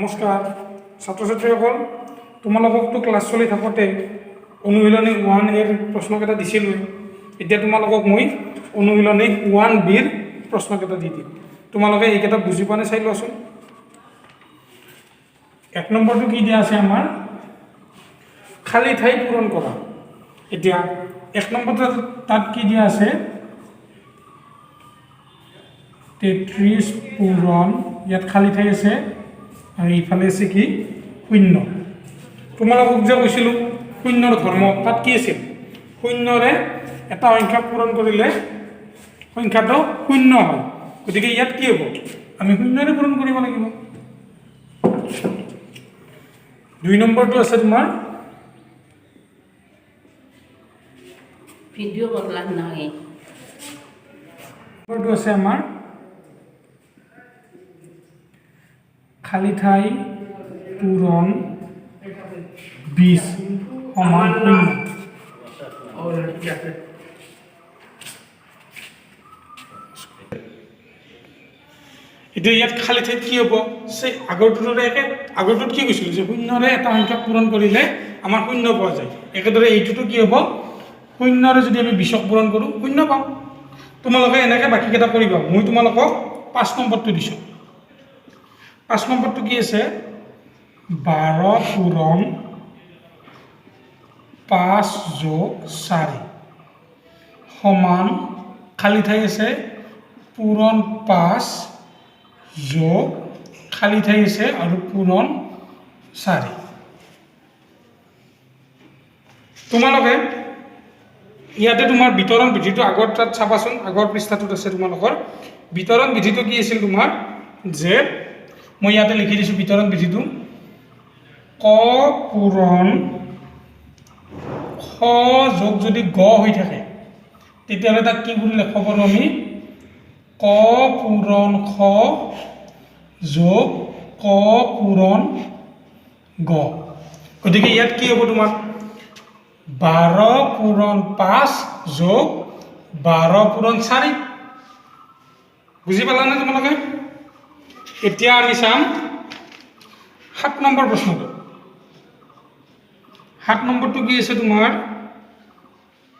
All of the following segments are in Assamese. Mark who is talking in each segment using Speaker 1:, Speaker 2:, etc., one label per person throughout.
Speaker 1: নমস্কাৰ ছাত্ৰ ছাত্ৰীসকল, তোমালোককতো ক্লাছ চলি থাকোঁতে অনুশীলনী 1 এৰ প্ৰশ্নকেইটা দিছিলোঁ। এতিয়া তোমালোকক মই অনুশীলনী 1 বিৰ প্ৰশ্নকেইটা দি দিম। তোমালোকে এইকেইটা বুজি পোৱা নে চাই লোৱাচোন। 1 নম্বৰটো কি দিয়া আছে আমাৰ? খালী ঠাই পূৰণ কৰা। এতিয়া 1 নম্বৰটো তাত কি দিয়া আছে? 33 পূৰণ, ইয়াত খালী ঠাই আছে আৰু ইফালে আছে কি? শূন্য। তোমালোকক যে কৈছিলোঁ শূন্যৰ ধৰ্ম, তাত কি আছিল? শূন্যৰে এটা সংখ্যা পূৰণ কৰিলে সংখ্যাটো শূন্য হয়। গতিকে ইয়াত কি হ'ব? আমি শূন্যৰে পূৰণ কৰিব লাগিব। 2 নম্বৰটো আছে তোমাৰ
Speaker 2: ভিডিঅ' কৰলাম নহয়।
Speaker 1: নম্বৰটো আছে আমাৰ খালী ঠাই পূৰণ 20 সমান শূন্য। এতিয়া ইয়াত খালী ঠাইত কি হ'ব? সেই আগৰটোৰ দৰে একে। আগৰটোত কি কৈছিলোঁ যে শূন্যৰে এটা সংখ্যা পূৰণ কৰিলে আমাৰ শূন্য পোৱা যায়। একেদৰে এইটোতো কি হ'ব? শূন্যৰে যদি আমি 20ক পূৰণ কৰোঁ, শূন্য পাম। তোমালোকে এনেকৈ বাকীকেইটা কৰিবা। মই তোমালোকক 5 নম্বৰটো দিছোঁ। 5 নম্বৰটো কি আছে? 12 পূৰণ 5 যোগ 4 সমান, খালী ঠাই আছে, পূৰণ 5 যোগ, খালী ঠাই আছে আৰু পূৰণ 4। তোমালোকে ইয়াতে তোমাৰ বিতৰণ বিধিটো আগৰ তাত চাবাচোন, আগৰ পৃষ্ঠাটোত আছে। তোমালোকৰ বিতৰণ বিধিটো কি আছিল তোমাৰ? যে মই ইয়াতে লিখি দিছোঁ বিতৰণ বিধিটো, ক পূৰণ খ যোগ যদি গ হৈ থাকে, তেতিয়াহ'লে তাক কি বুলি লিখিব পাৰোঁ আমি? ক পূৰণ খ যোগ ক পূৰণ গ। গতিকে ইয়াত কি হ'ব তোমাৰ? 12 পূৰণ 5 যোগ 12 পূৰণ 4। বুজি পালানে তোমালোকে? এতিয়া আমি চাম 7 নম্বৰ প্ৰশ্নটো। 7 নম্বৰটো কি আছে তোমাৰ?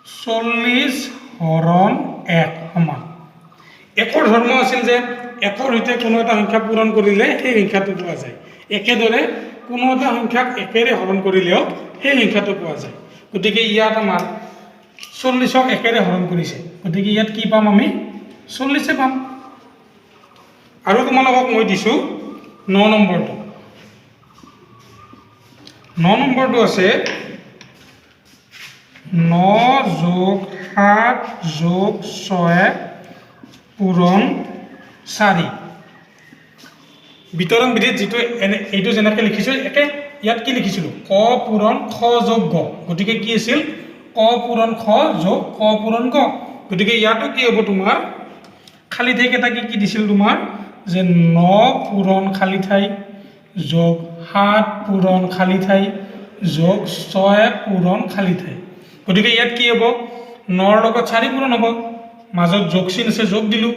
Speaker 1: 40 হৰণ 1 সমান। একৰ ধৰ্ম আছিল যে একৰ সৈতে কোনো এটা সংখ্যা পূৰণ কৰিলে সেই সংখ্যাটো পোৱা যায়। একেদৰে কোনো এটা সংখ্যাক একেৰে হৰণ কৰিলেও সেই সংখ্যাটো পোৱা যায়। গতিকে ইয়াত আমাৰ 40ক একেৰে হৰণ কৰিছে। গতিকে ইয়াত কি পাম আমি? 40-এ পাম। আৰু তোমালোকক মই দিছোঁ 9 নম্বৰটো। 9 নম্বৰটো আছে 9 যোগ 7 যোগ 6 পূৰণ 4। বিতৰণ বিধিত যিটো এনে এইটো যেনেকৈ লিখিছোঁ একে। ইয়াত কি লিখিছিলোঁ? ক পূৰণ খ যোগ গ। গতিকে কি আছিল? ক পূৰণ খ যোগ ক পূৰণ গ। গতিকে ইয়াতো কি হ'ব তোমাৰ? খালী ঠাইকেইটা কি কি দিছিল তোমাৰ? যে 9 পূৰণ খালী ঠাই যোগ 7 পূৰণ খালী ঠাই যোগ 6 পূৰণ খালী ঠাই। গতিকে ইয়াত কি হ'ব? 9ৰ লগত 4 পূৰণ হ'ব, মাজত যোগ চিন আছে, যোগ দিলোঁ।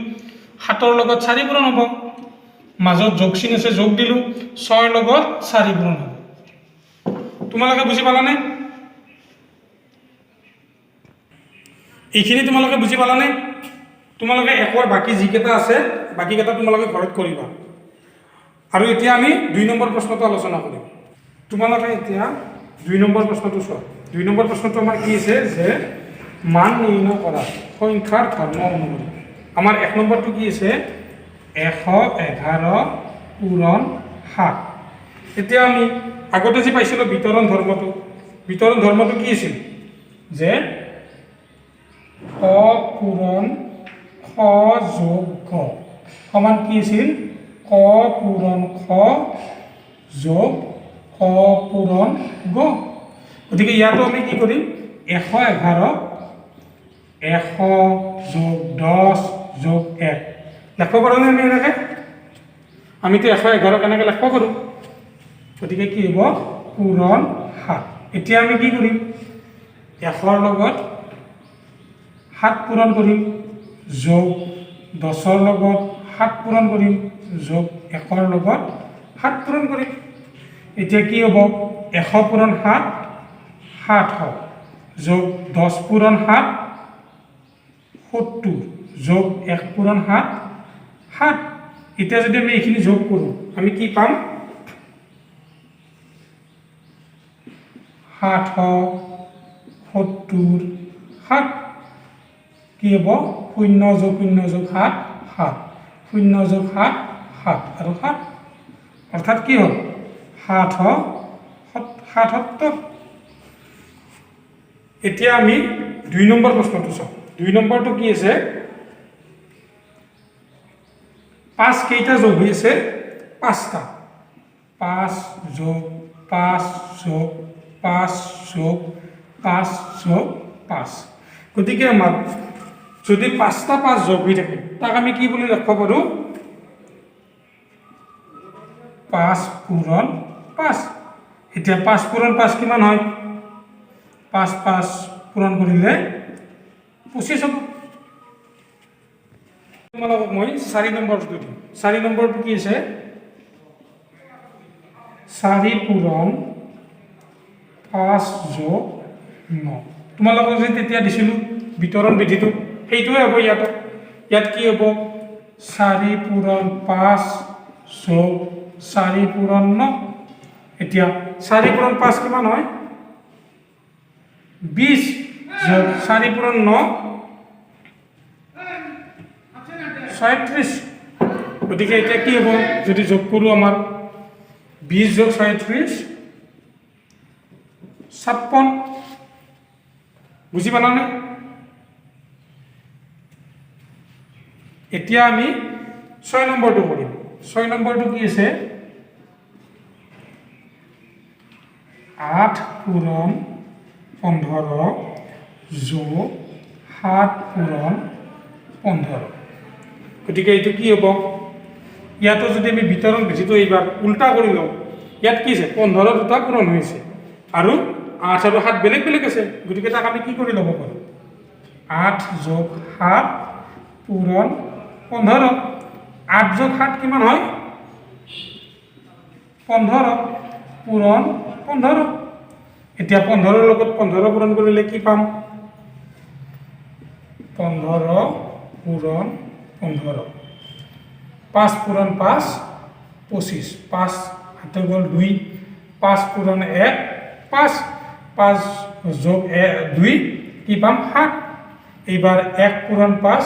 Speaker 1: 7ৰ লগত 4 পূৰণ হ'ব, মাজত যোগ চিন আছে, যোগ দিলোঁ। 6ৰ লগত 4 পূৰণ হ'ব। তোমালোকে বুজি পালানে এইখিনি? তোমালোকে বুজি পালানে? তোমালোকে একৰ বাকী যিকেইটা আছে, বাকীকেইটা তোমালোকে ঘৰত কৰিবা। আৰু এতিয়া আমি 2 নম্বৰ প্ৰশ্নটো আলোচনা কৰিম। তোমালোকে এতিয়া 2 নম্বৰ প্ৰশ্নটো চোৱা। 2 নম্বৰ প্ৰশ্নটো আমাৰ কি আছে যে মান নিৰ্ণয় কৰা সংখ্যাৰ ধৰ্ম অনুসৰি। আমাৰ 1 নম্বৰটো কি আছে? 111 পূৰণ 7। এতিয়া আমি আগতে যি পাইছিলোঁ বিতৰণ ধৰ্মটো, বিতৰণ ধৰ্মটো কি আছিল যে ক পূৰণ খ যোগ গ সমান কি আছিল? ক পূৰণ খ যোগ ক পূৰণ গ। গতিকে ইয়াতো আমি কি কৰিম? 111, 100 যোগ 10 যোগ 1 লিখিব পাৰোঁনে আমি এনেকৈ? আমিতো 111 কেনেকৈ লিখিব পাৰোঁ। গতিকে কি হ'ব? পূৰণ 7। এতিয়া আমি কি কৰিম? 100ৰ লগত 7 পূৰণ কৰিম, যোগ 10ৰ লগত 7 পূৰণ কৰিম, যোগ 1ৰ লগত সাত পূৰণ কৰিম। এতিয়া কি হ'ব? 100 পূৰণ সাত, 700, যোগ 10 পূৰণ সাত, 70, যোগ এক পূৰণ সাত, সাত। এতিয়া যদি আমি এইখিনি যোগ কৰোঁ, আমি কি পাম? 777। কি হ'ব? শূন্য যোগ শূন্য যোগ সাত, সাত, শূন্য যোগ সাত, সাত আৰু সাত, অৰ্থাৎ কি হ'ল? 777। এতিয়া আমি 2 নম্বৰ প্ৰশ্নটো চাওঁ। 2 নম্বৰটো কি আছে? 5 কেইটা যোগ হৈ আছে? 5টা। 5 যোগ 5 যোগ 5 যোগ 5 যোগ 5। গতিকে আমাৰ যদি 5টা 5 যোগ হৈ থাকে, তাক আমি কি বুলি লিখিব পাৰোঁ? 5 পূৰণ 5। এতিয়া 5 পূৰণ 5 কিমান হয়? 5 5 পূৰণ কৰিলে 25 হ'ব। তোমালোকক মই 4 নম্বৰটো দিম। 4 নম্বৰটো কি আছে? 4 পূৰণ 5 যোগ 9। তোমালোকক যে তেতিয়া দিছিলোঁ বিতৰণ বিধিটো, সেইটোৱে হ'ব ইয়াতো। ইয়াত কি হ'ব? 4 পূৰণ 5 যোগ 4 পূৰণ 9। এতিয়া 4 পূৰণ 5 কিমান হয়? 20, যোগ 4 পূৰণ 9, 36। গতিকে এতিয়া কি হ'ব যদি যোগ কৰোঁ? আমাৰ 20 যোগ 36, 56। বুজি পালানে? এতিয়া আমি 6 নম্বৰটো কৰিম। 6 নম্বৰটো কি আছে? 8 পূৰণ 15 যোগ 7 পূৰণ 15। গতিকে এইটো কি হ'ব? ইয়াতো যদি আমি বিতৰণ বিধিটো এইবাৰ উল্টা কৰি লওঁ, ইয়াত কি আছে? 15 দুটা পূৰণ হৈছে আৰু 8 আৰু 7 বেলেগ বেলেগ আছে। গতিকে তাক আমি কি কৰি ল'ব পাৰোঁ? 8 যোগ 7 পূৰণ 15। 8 যোগ 7 কিমান হয়? 15 পূৰণ 15। এতিয়া 15ৰ লগত 15 পূৰণ কৰিলে কি পাম? 15 পূৰণ 15, 5 পূৰণ 5, 25, 5 হাতে গ'ল 2, 5 পূৰণ 1, 5, 5 যোগ 2 কি পাম? 7। এইবাৰ 1 পূৰণ 5,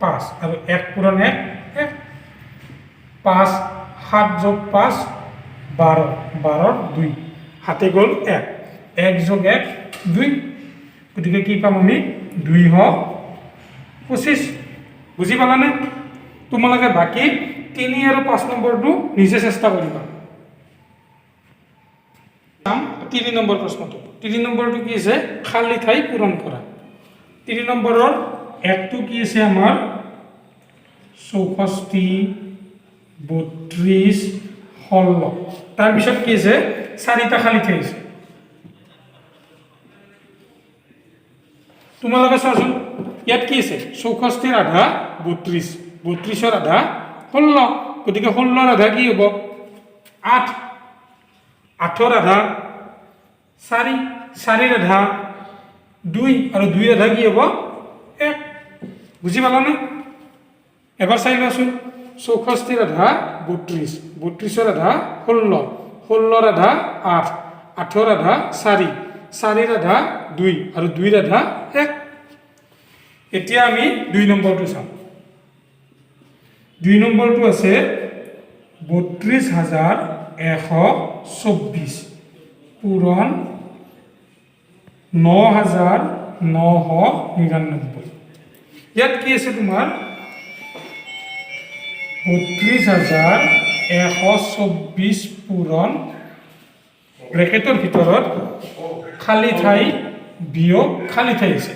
Speaker 1: 5 আৰু 1 পূৰণ 1, 1, 5, 7 যোগ 5, 12, 12 2, হাতে গ'ল 1, 1 যোগ 1, 2। গতিকে কি পাম আমি? 225। বুজি পালানে? তোমালোকে বাকী 3 আৰু 5 নম্বৰটো নিজে চেষ্টা কৰিবা। 3 নম্বৰ প্ৰশ্নটো। 3 নম্বৰটো কি আছে? খালী ঠাই পূৰণ কৰা। 3 নম্বৰৰ একটো কি আছে আমাৰ? 64, 32, 16। তাৰপিছত কি আছে? 4টা খালী ঠাই আছে। তোমালোকে চোৱাচোন, ইয়াত কি আছে? 64ৰ আধা 32, 32ৰ আধা 16। গতিকে 16ৰ আধা কি হ'ব? 8। 8ৰ আধা 4, 4ৰ আধা 2 আৰু 2ৰ আধা কি হ'ব? 1। বুজি পালানে? এবাৰ চাই লোৱাচোন। 64ৰ আধা 32, 32ৰ আধা 16, 16ৰ আধা 8, 8ৰ আধা 4, 4ৰ আধা 2 আৰু 2ৰ আধা 1। এতিয়া আমি 2 নম্বৰটো চাম। 2 নম্বৰটো আছে 32,124 পূৰণ 9,999। ইয়াত কি আছে তোমাৰ? 32,124 পূৰণ ব্ৰেকেটৰ ভিতৰত খালী ঠাই বিয়োগ খালী ঠাই আছে।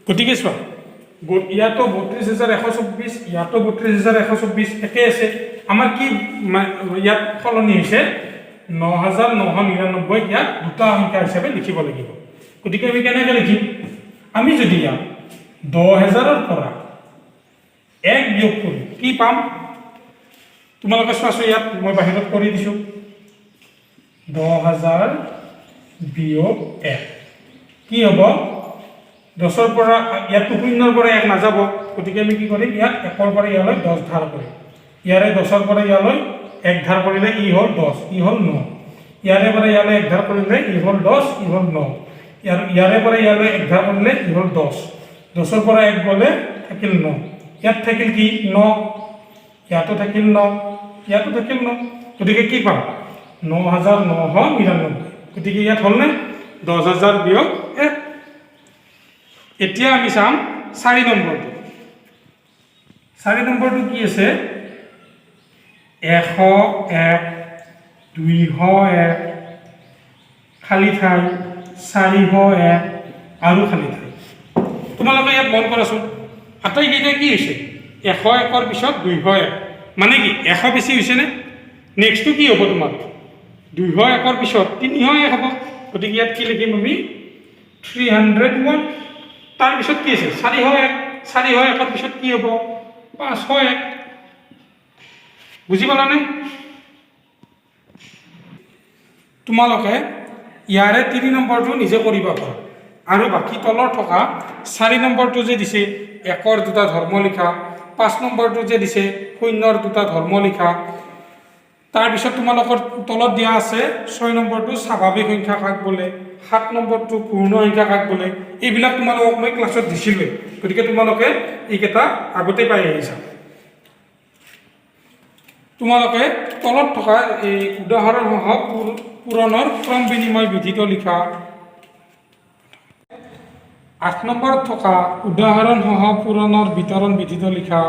Speaker 1: গতিকে চোৱা, ইয়াতো 32,124, ইয়াতো 32,124 একে আছে। আমাৰ কি ইয়াত সলনি হৈছে? 9,999 ইয়াত দুটা সংখ্যা হিচাপে লিখিব লাগিব। গতিকে আমি কেনেকৈ লিখিম? আমি যদি ইয়াত 10,000ৰ পৰা 1 বিয়োগ কৰোঁ কি পাম? তোমালোকে চোৱাচোন, ইয়াত মই বাহিৰত কৰি দিছোঁ। 10,000 বিয়োগ এক কি হ'ব? 10ৰ পৰা ইয়াততো শূন্যৰ পৰা এক নাযাব। গতিকে আমি কি কৰিম? ইয়াত একৰ পৰা ইয়ালৈ 10 ধাৰ কৰিম। ইয়াৰে 10ৰ পৰা ইয়ালৈ এক ধাৰ কৰিলে ই হ'ল 10, ই হ'ল ন। ইয়াৰে পৰা ইয়ালৈ এক ধাৰ কৰিলে ই হ'ল 10, ই হ'ল ন। ইয়াৰে পৰা ইয়ালৈ এক ধাৰ কৰিলে ই হ'ল 10। 10ৰ পৰা এক গ'লে থাকিল ন। ইয়াত থাকিল কি? ন। ইয়াতো থাকিল ন, ইয়াতো থাকিল ন। গতিকে কি পাম? 9999। গতিকে ইয়াত হ'লনে 10,000 বিয়োগ এক? এতিয়া আমি চাম চাৰি নম্বৰটো। চাৰি নম্বৰটো কি আছে? 101, 201, খালী ঠাই, 401 আৰু খালী ঠাই। তোমালোকে ইয়াত মন কৰাচোন, আটাইকেইটা কি হৈছে? 101ৰ পিছত 201। মানে কি 100 বেছি হৈছেনে? নেক্সটটো কি হ'ব তোমাৰ? 201ৰ পিছত 301 হ'ব। গতিকে ইয়াত কি লিখিম আমি? 301। তাৰপিছত কি আছে? 401। 401ৰ পিছত কি হ'ব? 501। বুজি পালানে? তোমালোকে ইয়াৰে তিনি নম্বৰটো নিজে কৰিব পাৰা আৰু বাকী তলৰ থকা চাৰি নম্বৰটো যে দিছে একৰ দুটা ধৰ্ম লিখা, পাঁচ নম্বৰটো যে দিছে শূন্যৰ দুটা ধৰ্ম লিখা, তাৰপিছত তোমালোকৰ তলত দিয়া আছে ছয় নম্বৰটো স্বাভাৱিক সংখ্যা কাক বোলে, সাত নম্বৰটো পূৰ্ণ সংখ্যা কাক বোলে, এইবিলাক তোমালোকক মই ক্লাছত দিছিলোঁৱেই। গতিকে তোমালোকে এইকেইটা আগতে পাই আহিছা। তোমালোকে তলত থকা এই উদাহৰণসহ পূৰণৰ ক্ৰম বিনিময় বিধিটো লিখা, আঠ নম্বৰত থকা উদাহৰণসহ পূৰণৰ বিতৰণ বিধিটো লিখা,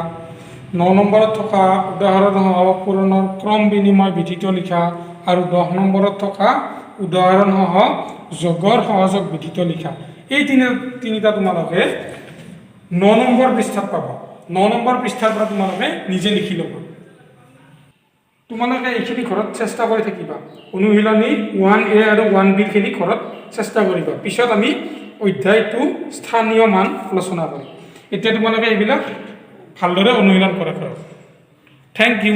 Speaker 1: ন নম্বৰত থকা উদাহৰণসহ পূৰণৰ ক্ৰম বিনিময় বিধিটো লিখা আৰু 10 নম্বৰত থকা উদাহৰণসহ যোগৰ সহযোগ বিধিটো লিখা। এই তিনিটা তোমালোকে ন নম্বৰ পৃষ্ঠাত পাবা। ন নম্বৰ পৃষ্ঠাৰ পৰা তোমালোকে নিজে লিখি ল'বা। তোমালোকে এইখিনি ঘৰত চেষ্টা কৰি থাকিবা। অনুশীলনী 1এ আৰু 1বিৰখিনি ঘৰত চেষ্টা কৰিবা। পিছত আমি অধ্যায়টো স্থানীয় মান আলোচনা কৰিম। এতিয়া তোমালোকে এইবিলাক ভালদৰে অনুশীলন কৰা ঘৰত। Thank U.